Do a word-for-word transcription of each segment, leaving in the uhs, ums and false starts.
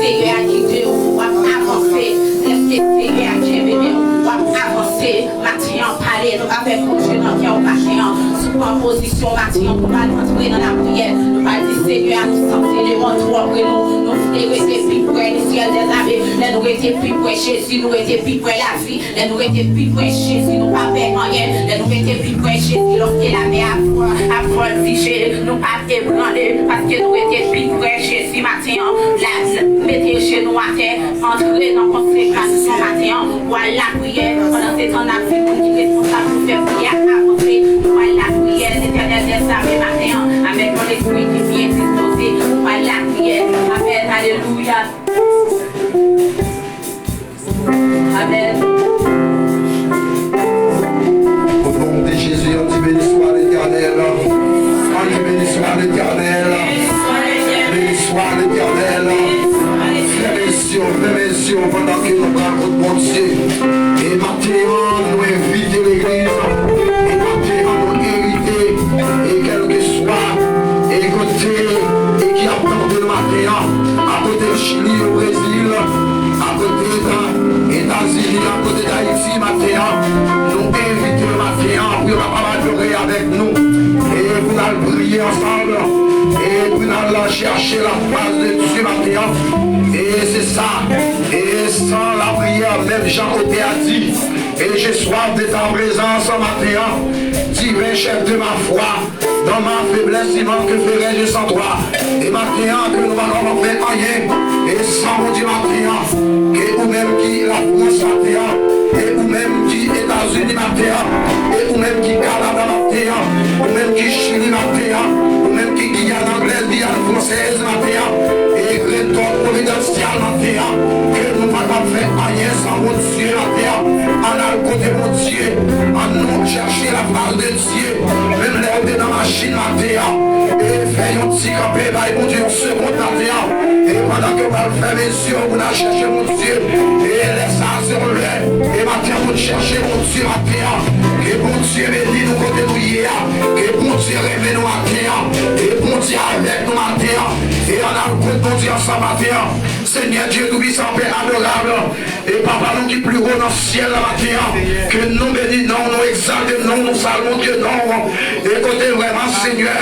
Seyè a gide w, w ap avanse. Lèske Seyè a kenbe men w, w ap avanse. Maten an, pale nou avèk yon je nan kè w maten an. Si w pran pozisyon maten an pou w al antre nan lapriyè, nou pral di, Seyè a, nou santi eleman twò pre nou. Nou vle rete pi pre li, syèl dèzame. Lè nou rete pi pre Jezi, nou rete pi pre lavi. Lè nou rete pi pre Jezi, nou pa pè anyen. Lè nou rete pi pre Jezi, lòske lamè ap, ap vòltije, nou pa ebranle, paske nou rete pi pre Jezi maten an. La, mete jenou atè, antre nan konsekrasyon maten an. Ou al lapriyè, pandan se tan n ap di moun ki responsab pou fè priyè a avanse. Ou al lapriyè, Letènèl dèzame maten an, avèk yon lespri ki byen dispoze. Ou al lapriyè, amèn, alelouya. Amèn. Au nom de Jésus, on dit béni soit l'Éternel. On dit béni soit l'Éternel. Béni soit l'Éternel. Fèmen zye w, fèmen zye w pandan ke nou pral kot Bondye. E maten an, nou envite legliz. E maten an, nou envite, e kèlkeswa, e kote, e ki ap tande nou maten an, akote Chili, o Brezil, akote Eta-, Etazini, akote Dayiti, maten an, nou envite yo maten an pou yo kapab adore avèk nou. E pou n al priye ansanm. E pou n al chèche la fas de Dye maten an. E se sa. E sans la prière, menm jan otè a di, et j'ai soif de ta présence maten an. Divin chef de ma foi, dans ma faiblesse, il manque ferai-je sans toi. E maten an, ke nou pa kapab fè anyen. E san Bondye maten an, ke ou menm ki Lafrans maten an, e ou menm ki Etazini maten an, e ou menm ki Kanada maten an, ou menm ki Chili maten an, ou menm ki Giyàn Anglèz, Giyàn Fransèz maten an, e Green Code Providencial maten an, ke nou pa kapab fè anyen san Bondye maten an. Ann al kote Bondye, ann nou chèche la fas de Dye. Menm lè ou te nan machin maten an, e fè yon ti kanpe, bay Bondye yon segonn maten an. E pandan ke w pral fèmen zye w pou n al chèche Bondye, e lè sa a se yon lè, e maten an pou n chèche Bondye maten an. Ke Bondye beni nou kote nou ye a. Ke Bondye renmen nou maten an. E Bondye avèk nou maten an. E ann al kot Bondye ansanm maten an. Senyè Dye Toupisan, Pè adorab, e Papa nou ki pi wo nan syèl la maten an, ke nou beni non w, nou egzalte non w, nou salmonte non w. E kote vrèman, Senyè,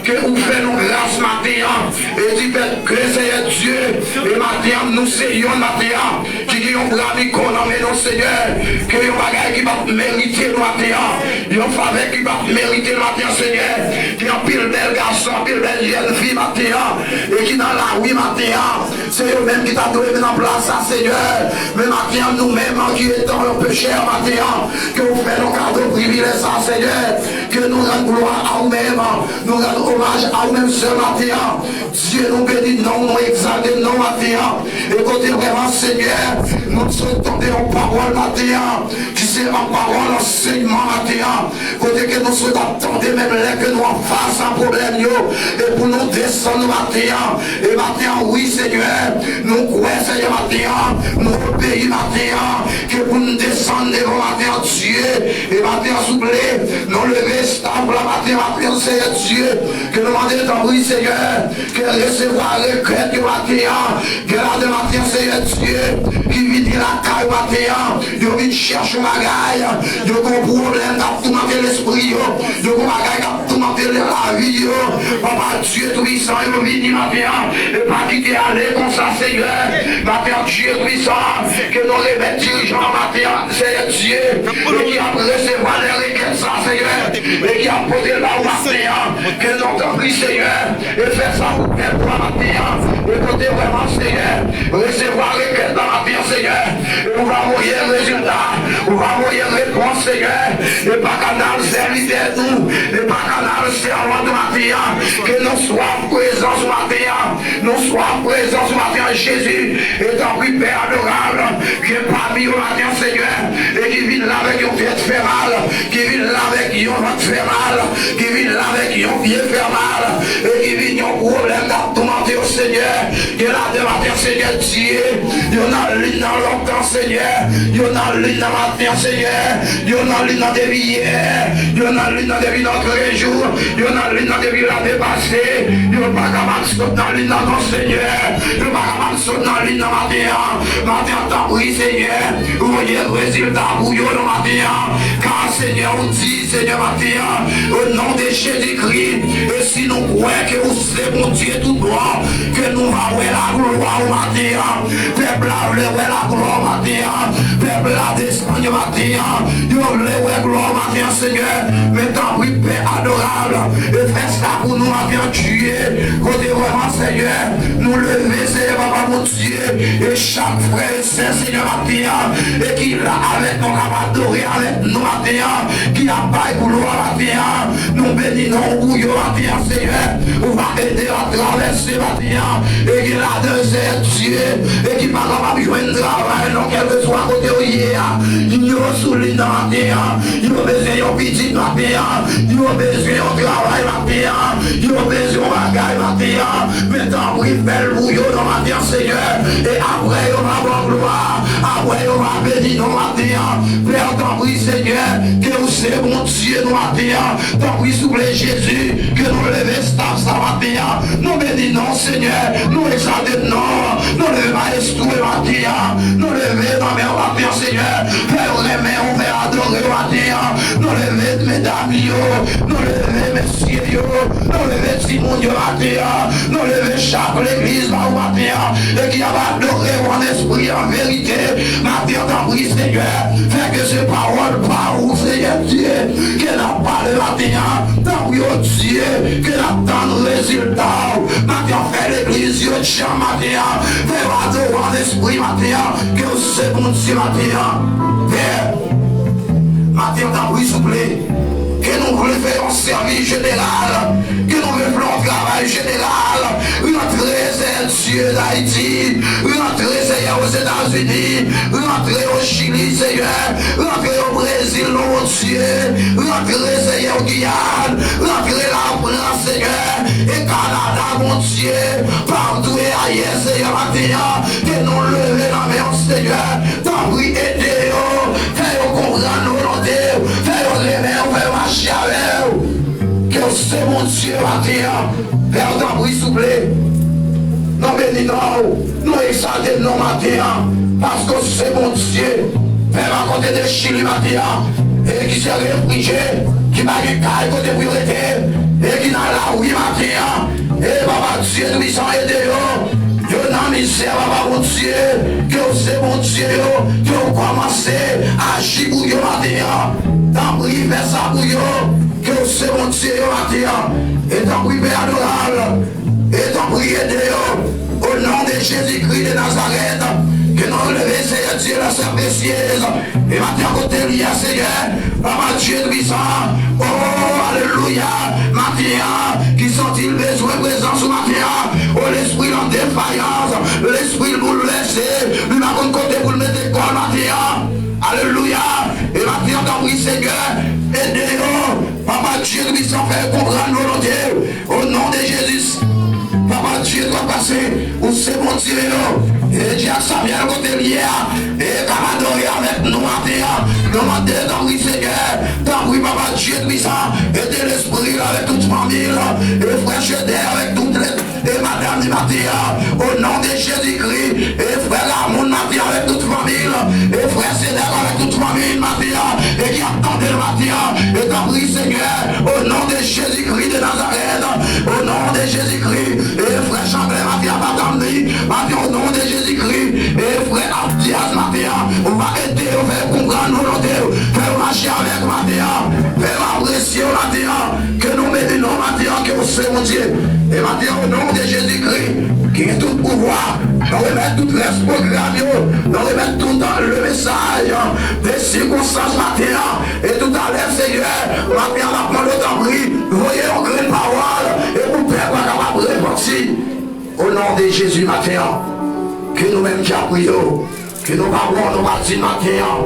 ke ou fè nou gras maten an, e di fèt ke, Senyè Dye, e maten an, nou se yonn maten an, ki gen yon bra mikò nan men nou, Senyè, ke yon bagay ki pa t merite nou maten an, yon favè ki pa t merite nou maten an, Senyè, gen anpil bèl gason, anpil bèl jèn fi maten an, e ki nan lari maten an. Se yo menm ki ta dwe vin nan plas sa, Senyè. Men maten an, nou menm ki etan yon pechè maten an, ke ou fè nou kado privilèj sa, Senyè. Ke nou rann glwa a ou menm, nou rann omaj a ou menm sèl maten an. Dye, nou beni non w, nou egzalte non w maten an. E kote vrèman, Senyè, nou sot tande yon pawòl maten an, ki se yon pawòl ansèyman maten an. Kote ke nou sot ap tande menm lè ke nou anfas a pwoblèm yo, e pou nou desann nou maten an. E maten an, wi, Senyè, nou kwè, Senyè, maten an, nou obeyi maten an, ke pou n desann devan maten an, Dye. E maten an, souple, nou leve staff la maten an, maten an, Senyè Dye, ke nou mande tanpri, Senyè, ke resevwa rekèt yo maten an, gen ladan maten an, Senyè Dye, ki vini lakay ou maten an, yo vin chèche yon bagay, yo gen yon pwoblèm k ap toumante lespri yo, yo gen yon bagay k ap toumante lavi yo. Papa Dye Toupisan, yo vini maten an, e pa kite ale konsa, Senyè. Maten an, Dye Toupisan, ke nou remèt dirijan an maten an, Senyè Dye, e ki ap resevwa lè rekèt sa, Senyè, e ki ap pote l ba ou maten an, ke nou tanpri, Senyè, e fè sa pou pèp ou a maten an. E kote vrèman, Senyè, resevwa rekèt la maten an, Senyè. E ou va voye rezilta, ou va voye repons, Senyè. E pa kanal sèvitè nou, e pa kanal sèvant nou maten an. Ke nou swaf prezans ou maten an. Nou swaf prezans ou maten an, Jezi. E tanpri, Pè adorab, ke pami yo maten an, Senyè, e ki vin la avèk yon tèt fè mal, ki vin la avèk yon vant fè mal, ki vin la avèk yon pye fè mal, e ki vin yon pwoblèm k ap toumante yo, Senyè. Gen ladan maten an, Senyè Dye, yo nan lin nan lontan, Senyè, yo nan lin nan maten an, Senyè, yo nan lin nan depi yè, yo nan lin nan depi lòtrejou, yo nan lin nan depi lane pase, yo Yo pa kapab sot nan lin nan non, Senyè. Yo pa kapab sot nan lin nan maten an. Maten an, tanpri, Senyè, voye rezilta pou yo nan maten an. Ka, Senyè, ou di, Senyè, maten an, o non de Jezikri, e si nou kwè ke ou se Bondye tout bon, ke nou va wè laglwa ou maten an. Pèp la vle wè laglwa ou maten an. Pèp la desann yo maten an. Yo vle wè glwa ou maten an, Senyè. Men tanpri, Pè adorab, e fè sa pou nou maten an, Dye. Kote vrèman, Senyè, nou leve, Senyè, Papa Bondye, e chak frè e sè, Senyè, maten an, e ki la avèk nou, k ap adore avèk nou maten an, ki ap bay glwa maten an, nou beni non ou pou yo maten an, Senyè. Ou va ede yo a travèse maten an, e gen ladan yo, Senyè Dye, e ki pa kapab jwenn travay, non, kèlkeswa kote yo ye a, yo sou lin nan maten an, yo bezwen yon pitit maten an, yo bezwen yon travay maten an, yo bezwen yon bagay maten an, men tanpri fè l pou yo nan maten an, Senyè, e apre yo va ba w glwa, apre yo va beni non maten an, Pè, tanpri, Senyè, ke ou se Bondye nou maten an, tanpri, souple, Jezi, ke nou leve staf sa maten an, nou beni non, Senyè, nou egzalte non, nou leve mayestwo maten an, nou leve nan men w maten an, Senyè, fè yo renmen ou, fè yo adore w maten an, nou leve medam yo, nou leve mesye yo, nou leve timoun yo maten an, nou leve chak legliz ba ou maten an, e ki ap adore w an espri, an verite, maten an, tanpri, Senyè, fè ke se pawòl pa ou, Senyè Dye, ke n ap pale maten an, tanpri, o Dye, ke n ap tann rezilta w. Maten an, fè legliz yo djanm maten an, fè yo adore w an espri maten an, ke w se Bondye maten an. Pè, maten an, tanpri, souple, ke nou vle fè yon sèvis jeneral, ke nou vle fè yon travay jeneral, rantre, Senyè Dye, Dayiti, rantre, Senyè, Ozetazini, rantre o Chili, Senyè, rantre o Brezil, non, Bondye, rantre, Senyè, o Giyàn, rantre Lafrans, Senyè, e Kanada, Bondye, patou e ayè, Senyè, maten an, ke nou leve nan men w, Senyè, tanpri ede yo, fè yo konprann volonte w, fè yo renmen w, fè yo mache avè w. Ke w se Bondye maten an. Pè, tanpri, souple, nou beni non w, nou egzalte non w maten an, paske w se Bondye. Pè, a kote de Chili maten an, e ki se refijye, ki pa gen kay kote pou yo rete, e ki nan lari maten an, e Papa Dye Toupisan, ede yo. Yo nan mizè, Papa Bondye, ke w se Bondye yo, ke w kòmanse aji pou yo maten an. Tanpri, fè sa pou yo, ke w se Bondye yo maten an. E tanpri, Pè adorab, e tanpri, ede yo. O non de Jezikri de Nazarèt, ke nou leve, Senyè Dye, la sè presyez. E maten an kote l ye a, Senyè, Papa Dye Toupisan, o, alelouya, maten an, ki santi l bezwen prezans ou maten an, o, lespri l an defayans, lespri l boulvèse, li pa konn kote pou l mete kò l maten an, alelouya, e maten an, tanpri, Senyè, ede yo, Papa Dye Toupisan, fè yo konprann volonte w. O non de Jezi, Papa Dye, trèspase, ou se Bondye yo. E di ak Samyèl kote l ye a, e k ap adore avèk nou maten an. Nou mande, tanpri, Senyè, tanpri, Papa Dye Toupisan, ede lespri l avèk tout fanmi l, e frè Chedè avèk tout lè, e madanm li maten an. O non de Jezikri, e frè Lamoun maten an avèk tout fanmi l, e frè Senèk avèk tout fanmi l maten an, e ki ap tande l maten an, e tanpri, Senyè, o non de Jezikri de Nazarèt, o non de Jezikri, e frè Chanklè maten an, pa tann li, maten an, o non de Jezikri, e frè Abdias maten an, ou va ede yo, fè yo konprann volonte w, fè yo mache avèk maten an, fè yo apresye w maten an, ke nou beni non w maten an, ke w se Bondye. E maten an, o non de Jezikri, ki gen tout pouvwa, nou remèt tout rès pwogram yo, nou remèt tout le mesaj de sikonstans maten an, e toutalè, Senyè, maten an, n ap mande w tanpri, voye yon grenn pawòl, e pou pèp la kapab repanti. O non de Jezi, maten an, ke nou menm ki ap priye w, ke nou pa bon, nou pa di maten an,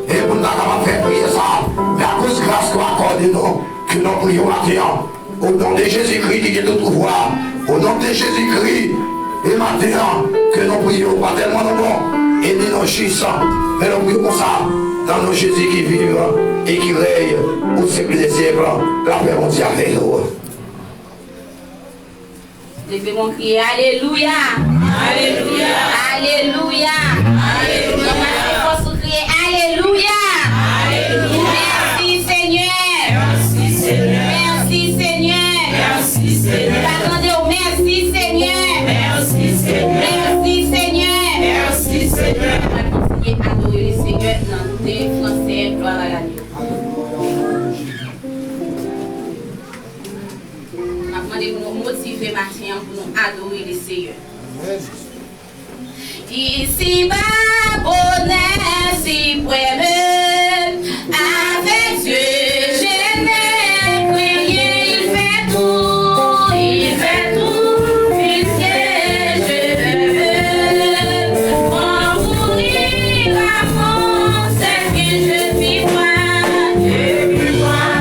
e pou n ta kapab fè priyè sa, men akoz gras ke w akòde nou, ke nou priye w maten an. O non de Jezikri ki gen tout pouvwa, o non de Jezikri, e maten an, ke nou priye w, pa tèlman nou bon, e ni nou jis, men nou priye w konsa, nan non Jezi ki viv e ki rèy pou syèk dè syèk, lapè Bondye avè w. Leve men w, kriye alelouya. Alelouya. Alelouya. Alelouya. Nan mache fòs ou kriye alelouya. Alelouya. Mèsi Senyè. Mèsi Senyè. Mèsi Senyè. Mèsi Senyè. Ou pa tande w, mèsi Senyè. Mèsi Senyè. Mèsi Senyè. Mèsi Senyè. Nou pral kontinye adore Lesenyè nan te fransè, gloire à l'agneau. N ap mande pou nou motive maten an pou nou adore Lesenyè. Amèn. Ici-bas, bonheur suprême, avec Dieu, je ne crains rien, il fait tout, il fait tout, puisque je le veux. Mon sourire avance, c'est que je puis voir, je puis voir.